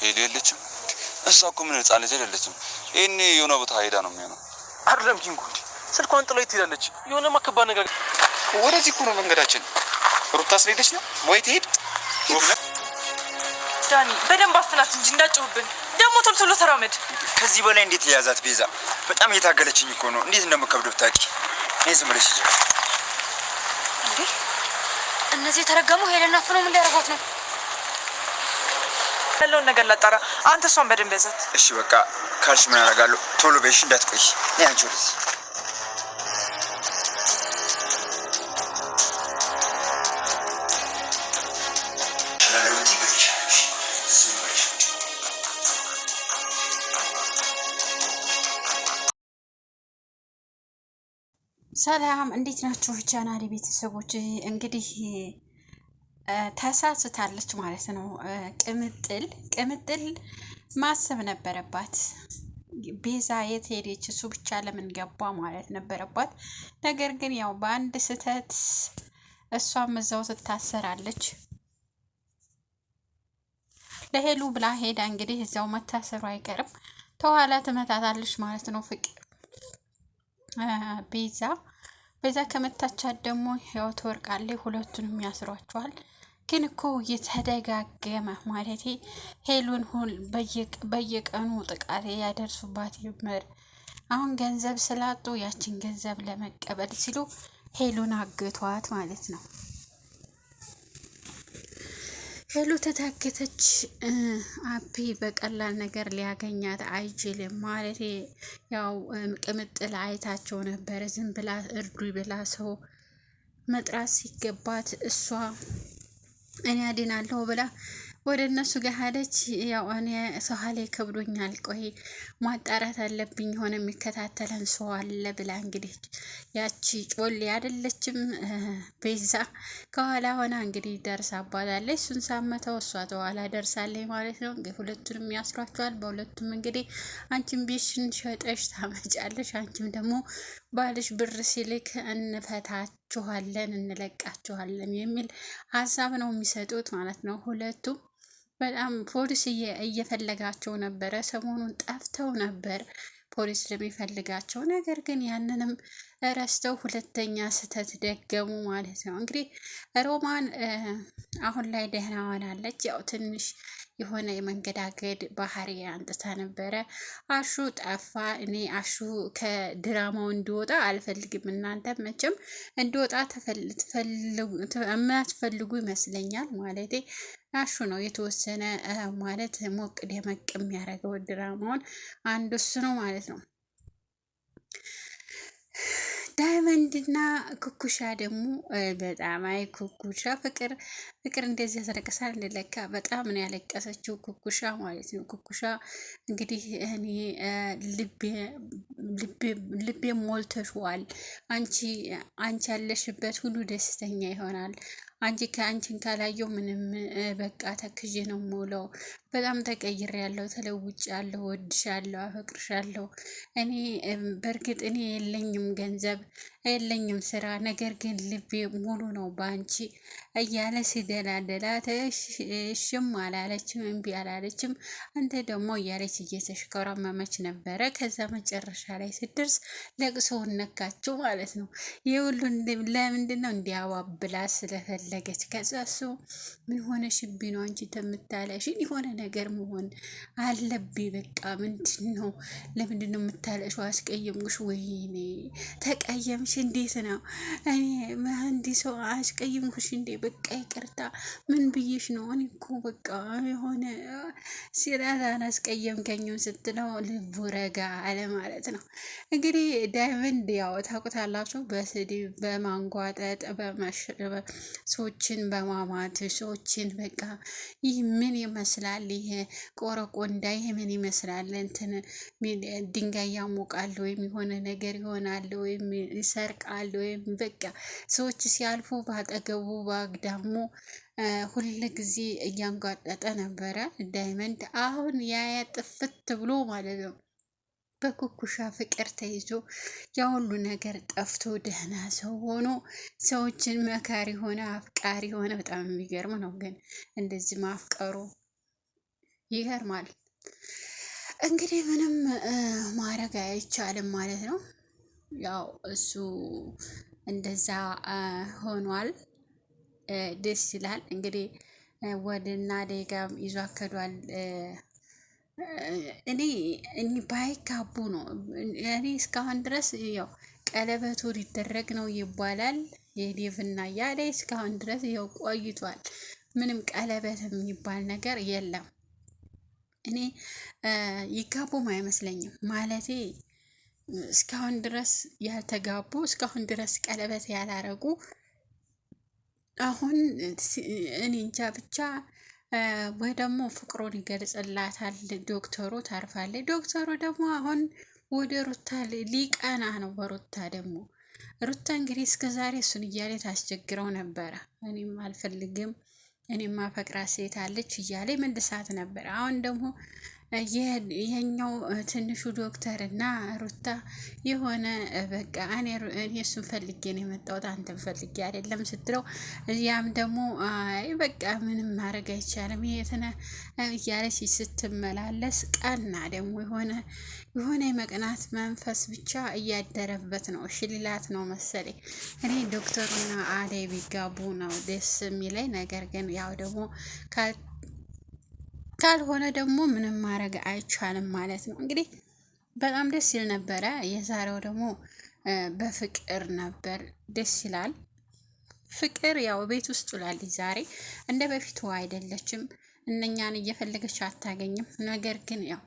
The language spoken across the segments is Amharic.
ሄዱ የለችም። እሷ እኮ ምን ህፃን ልጅ አይደለችም። ይሄኔ የሆነ ቦታ ሄዳ ነው የሚሆነው። አይደለም ኪንጉ፣ እንዴ ስልኳን ጥላ ትሄዳለች። የሆነማ ከባድ ነገር። ወደዚህ እኮ ነው መንገዳችን። ሩታ ስለሄደች ነው ወይ ትሄድ? ዳኒ በደንብ አፍናት እንጂ እንዳጭሁብን። ደግሞ ቶሎ ቶሎ ተራመድ። ከዚህ በላይ እንዴት የያዛት ቤዛ? በጣም እየታገለችኝ እኮ ነው። እንዴት እንደምከብድ ብታውቂ። እኔ ዝም ብለሽ ሂጂ። እንዴ እነዚህ የተረገሙ ሄለና አፍነው ምን ሊያደርጓት ነው? ያለውን ነገር ላጣራ። አንተ እሷን በደንብ ያዛት። እሺ በቃ ካልሽ ምን አደርጋለሁ? ቶሎ በይሽ እንዳትቆይ። እኔ አንቺ ወደዚህ። ሰላም እንዴት ናችሁ? ቻናሌ ቤተሰቦች እንግዲህ ተሳስታለች ማለት ነው። ቅምጥል ቅምጥል ማሰብ ነበረባት። ቤዛ የት ሄደች? እሱ ብቻ ለምን ገባ ማለት ነበረባት። ነገር ግን ያው በአንድ ስህተት እሷም እዛው ትታሰራለች። ለሄሉ ብላ ሄዳ እንግዲህ እዛው መታሰሩ አይቀርም። ተኋላ ትመታታለች ማለት ነው። ፍቅር ቤዛ ቤዛ ከመታቻት ደግሞ ህይወት ወርቃለች። ሁለቱንም ያስሯቸዋል። ግን እኮ እየተደጋገመ ማለቴ ሄሉን ሁል በየቀኑ ጥቃት ያደርሱባት ይመር። አሁን ገንዘብ ስላጡ ያችን ገንዘብ ለመቀበል ሲሉ ሄሉን አግቷት ማለት ነው። ሄሉ ተታገተች። አቢ በቀላል ነገር ሊያገኛት አይችልም። ማለቴ ያው ቅምጥል አይታቸው ነበረ። ዝም ብላ እርዱ ብላ ሰው መጥራት ሲገባት እሷ እኔ አድናለሁ ብላ ወደ እነሱ ጋር ሄደች። ያው እኔ ሰው ሀሌ ከብዶኛል፣ ቆይ ማጣራት አለብኝ፣ የሆነ የሚከታተለን ሰው አለ ብላ እንግዲህ ያቺ ጮሌ አይደለችም ቤዛ ከኋላ ሆና እንግዲህ ደርሳባታለች። እሱን ሳመተው እሷ ተኋላ ደርሳለች ማለት ነው። እንግዲህ ሁለቱንም ያስሯቸዋል። በሁለቱም እንግዲህ አንቺም ቤትሽን ሸጠሽ ታመጫለሽ፣ አንቺም ደግሞ ባልሽ ብር ሲልክ እንፈታችኋለን፣ እንለቃችኋለን የሚል ሀሳብ ነው የሚሰጡት ማለት ነው። ሁለቱም በጣም ፖሊስ እየፈለጋቸው ነበረ። ሰሞኑን ጠፍተው ነበር ፖሊስ ለሚፈልጋቸው። ነገር ግን ያንንም ረስተው ሁለተኛ ስህተት ደገሙ ማለት ነው። እንግዲህ ሮማን አሁን ላይ ደህና ሆናለች። ያው ትንሽ የሆነ የመንገዳገድ ባህሪ አንጥታ ነበረ። አሹ ጠፋ። እኔ አሹ ከድራማው እንዲወጣ አልፈልግም። እናንተ መቼም እንዲወጣ የማትፈልጉ ይመስለኛል። ማለቴ አሹ ነው የተወሰነ ማለት ሞቅ ደመቅ የሚያደርገው ድራማውን አንዱ እሱ ነው ማለት ነው። ዳይመንድና ኩኩሻ ደግሞ በጣም አይ ኩኩሻ ፍቅር ፍቅር እንደዚህ ያስለቅሳል። እንደለካ በጣም ነው ያለቀሰችው ኩኩሻ ማለት ነው። ኩኩሻ እንግዲህ እኔ ልቤ ሞልተሽዋል፣ አንቺ አንቺ ያለሽበት ሁሉ ደስተኛ ይሆናል። አንቺ ከአንቺን ካላየው ምንም በቃ ተክዤ ነው የምውለው። በጣም ተቀይሬያለሁ፣ ተለውጫለሁ፣ ወድሻለሁ፣ አፈቅርሻለሁ። እኔ በእርግጥ እኔ የለኝም ገንዘብ የለኝም ስራ፣ ነገር ግን ልቤ ሙሉ ነው በአንቺ እያለ ሲደላደላት እሽም አላለችም፣ እምቢ አላለችም። አንተ ደግሞ እያለች እየተሽኮረመመች ነበረ። ከዛ መጨረሻ ላይ ስትደርስ ለቅሶውን ነካችው ማለት ነው። ይህ ሁሉ ለምንድን ነው? እንዲያባብላ ስለፈለገች። ከዛ እሱ ምን ሆነሽብኝ ነው አንቺ ተምታለሽን የሆነ ነገር መሆን አለብኝ። በቃ ምንድን ነው ለምንድን ነው የምታለሽው? አስቀየምኩሽ? ወይኔ ተቀየምሽ? እንዴት ነው እኔ እንዲህ ሰው አስቀየምኩሽ እንዴ? በቃ ይቅርታ፣ ምን ብዬሽ ነው? እኔ እኮ በቃ የሆነ ሲራታን አስቀየምከኝም ስትለው ልቡ ረጋ አለ ማለት ነው። እንግዲህ ዳይመንድ ያው ታውቁታላችሁ፣ በስድብ በማንጓጠጥ ሰዎችን በማማት ሰዎችን በቃ ይህ ምን ይመስላል? ይሄ ቆረቆንዳ ይሄ ምን ይመስላል? እንትን ድንጋይ ያሞቃል ወይም የሆነ ነገር ይሆናል ወይም ይሰርቃል ወይም በቃ ሰዎች ሲያልፉ ባጠገቡ ባግዳሙ ሁል ጊዜ እያንጓጠጠ ነበረ ዳይመንድ። አሁን ያያ ጥፍት ብሎ ማለት ነው በኩኩሻ ፍቅር ተይዞ ያ ሁሉ ነገር ጠፍቶ ደህና ሰው ሆኖ ሰዎችን መካሪ ሆነ አፍቃሪ ሆነ። በጣም የሚገርም ነው ግን እንደዚህ ማፍቀሩ። ይገርማል። እንግዲህ ምንም ማድረግ አይቻልም ማለት ነው። ያው እሱ እንደዛ ሆኗል። ደስ ይላል። እንግዲህ ወደና አደይ ይዞ አከዷል። እኔ እኔ ባይጋቡ ነው እኔ እስካሁን ድረስ ያው ቀለበቱ ሊደረግ ነው ይባላል። የዴቭና የአደይ እስካሁን ድረስ ያው ቆይቷል። ምንም ቀለበት የሚባል ነገር የለም። እኔ ይጋቡም አይመስለኝም ማለቴ እስካሁን ድረስ ያልተጋቡ እስካሁን ድረስ ቀለበት ያላረጉ አሁን እኔ እንጃ ብቻ ወይ ደግሞ ፍቅሩን ይገልጽላታል ዶክተሩ ታርፋለች። ዶክተሩ ደግሞ አሁን ወደ ሩታ ሊቀና ነው። በሩታ ደግሞ ሩታ እንግዲህ እስከ ዛሬ እሱን እያለ ታስቸግረው ነበረ። እኔም አልፈልግም እኔም አፈቅራ ሴት አለች እያለ መልሳት ነበር። አሁን ደግሞ ይሄኛው ትንሹ ዶክተር እና ሩታ የሆነ በቃ እኔ እሱን ፈልጌ ነው የመጣሁት አንተን ፈልጌ አይደለም ስትለው፣ ያም ደግሞ አይ በቃ ምንም ማድረግ አይቻልም የተነ እያለች ስትመላለስ ቀና ደግሞ የሆነ የሆነ የመቅናት መንፈስ ብቻ እያደረበት ነው። እሺ ሊላት ነው መሰለኝ። እኔ ዶክተሩና አደይ ቢጋቡ ነው ደስ የሚለኝ። ነገር ግን ያው ደግሞ ካልሆነ ደግሞ ምንም ማድረግ አይቻልም ማለት ነው። እንግዲህ በጣም ደስ ይል ነበረ። የዛሬው ደግሞ በፍቅር ነበር፣ ደስ ይላል። ፍቅር ያው ቤት ውስጥ ውላለች ዛሬ እንደ በፊቱ አይደለችም። እነኛን እየፈለገች አታገኝም። ነገር ግን ያው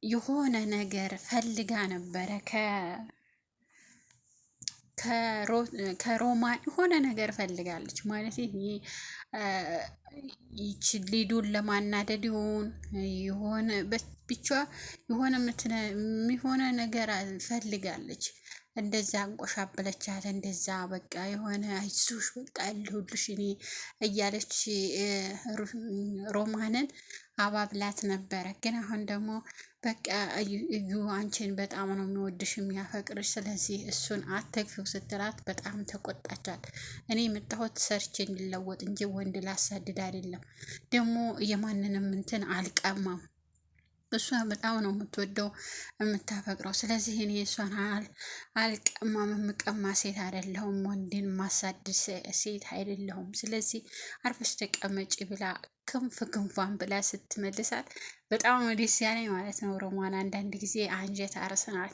የሆነ ነገር ፈልጋ ነበረ ከሮማን የሆነ ነገር ፈልጋለች ማለት ይቺ ሊዱን ለማናደድ ይሁን የሆነ ብቻ የሆነ የሆነ ነገር ፈልጋለች። እንደዛ አንቆሻበለቻት። እንደዛ በቃ የሆነ አይዞሽ በቃ ያለሁልሽ እኔ እያለች ሮማንን አባብላት ነበረ። ግን አሁን ደግሞ በቃ እዩ አንቺን በጣም ነው የሚወድሽ የሚያፈቅርሽ፣ ስለዚህ እሱን አትግፊው ስትላት በጣም ተቆጣቻት። እኔ የመጣሁት ሰርቼ እንዲለወጥ እንጂ ወንድ ላሳድድ አይደለም፣ ደግሞ የማንንም እንትን አልቀማም እሷ በጣም ነው የምትወደው የምታፈቅረው። ስለዚህ እኔ እሷን አልቀማም፣ የምቀማ ሴት አይደለሁም፣ ወንድን ማሳድድ ሴት አይደለሁም። ስለዚህ አርፈሽ ተቀመጪ ብላ ክንፍ ክንፏን ብላ ስትመልሳት በጣም ነው ደስ ያለኝ ማለት ነው። ሮማን አንዳንድ ጊዜ አንጀት አርስናል።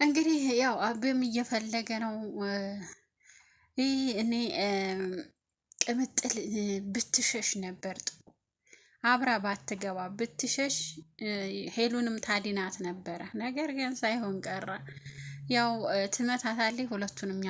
እንግዲህ ያው አቤም እየፈለገ ነው። ይህ እኔ ቅምጥል ብትሸሽ ነበር ጥሩ አብራ ባትገባ ብትሸሽ ሄሉንም ታዲናት ነበረ። ነገር ግን ሳይሆን ቀረ። ያው ትመታታለች ሁለቱንም።